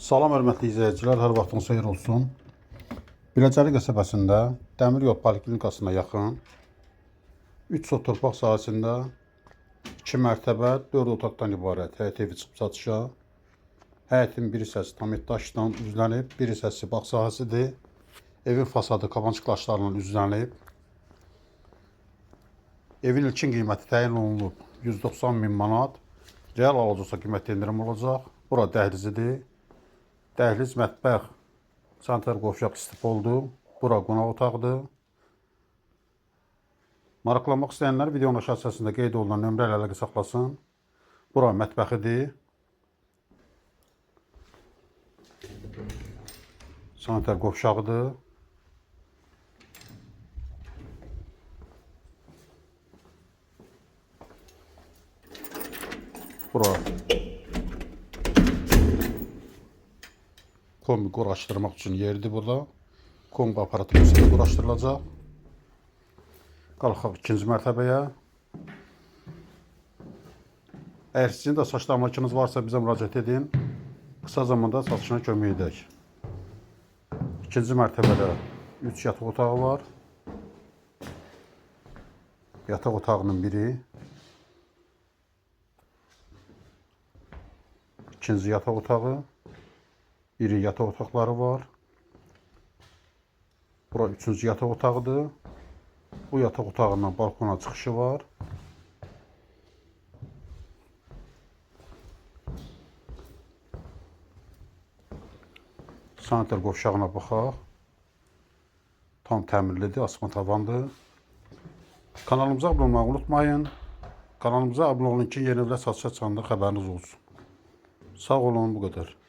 Salam hörmətli izləyicilər, hər vaxtınız xeyir olsun. Biləcəri qəsəbəsində Dəmir Yol Poliklinikasına yaxın 3 sot torpaq sahəsində 2 mərtəbə, 4 otaqdan ibarət həyət evi çıxıb satışa. Həyətin bir hissəsi tam daşla üzlənib, bir hissəsi bağ sahəsidir. Evin fasadı kabançıq daşlarla üzlənib. Evin ilkin qiyməti təyin olunub 190 min manat. Real alıcı olsa qiymətdə endirim olacaq. Bura dəhlizidir. Dəhliz, mətbəx, sanitar qovşaq istifoldur. Bura qonaq otağıdır. Maraqlanmaq istəyənlər videonun aşağı hissəsində qeyd olunan nömrə ilə əlaqə saxlasın. Bura mətbəxidir. Sanitar qovşağıdır. Bura kombi quraşdırmaq üçün yerdir burada. Kombi aparatı bu hissədə quraşdırılacaq. Qalxaq ikinci mərtəbəyə. Əgər sizin də saçlı əmlakınız varsa bizə müraciət edin. Qısa zamanda satışına kömək edək. İkinci mərtəbədə 3 yataq otağı var. Yataq otağının biri. İkinci yataq otağı. İri yataq otaqları var. Bura üçüncü yataq otağıdır. Bu yataq otağından balkona çıxışı var. Sanitar qovşağına baxaq. Tam təmirlidir, asma tavandır. Kanalımıza abunə olmağı unutmayın. Kanalımıza abunə olun ki, yeni evlər satışa çıxanda xəbəriniz olsun. Sağ olun, bu qədər.